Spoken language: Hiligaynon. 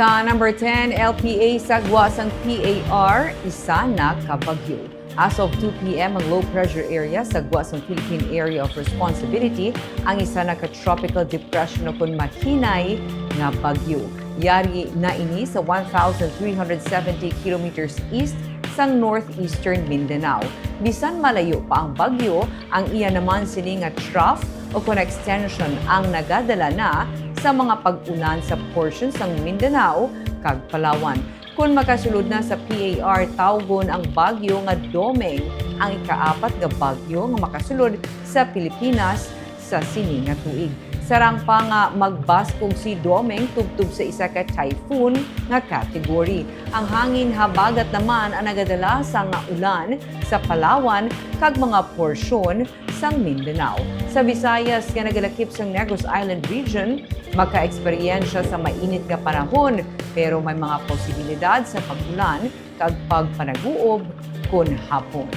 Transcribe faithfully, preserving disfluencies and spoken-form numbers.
Sa number ten, L P A sa gwa sang P A R, isa na ka bagyo. As of two P M, ang low pressure area sa gwa sang Philippine Area of Responsibility ang isa na ka tropical depression o kon mahinay nga bagyo. Yari na ini sa one thousand three hundred seventy kilometers east sang northeastern Mindanao. Bisan malayo pa ang bagyo, ang iya naman sini nga trough o kon extension ang nagadala na sa mga pag-ulan sa portion sang Mindanao kag Palawan. Kon makasulod na sa P A R, tawgon ang bagyo nga Domeng, ang ikaapat nga bagyo nga makasulod sa Pilipinas sa sini nga tuig. Sarang pa nga magbaskog si Domeng tubtob sa isa ka typhoon nga category. Ang hangin habagat naman ang nagadala sang ulan sa Palawan kag mga porsyon sang Mindanao. Sa Visayas nga nagalakip sang Negros Island Region, makaeksperyensya sa mainit nga panahon, pero may mga posibilidad sa pag-ulan kag pagpanaguob kon hapon.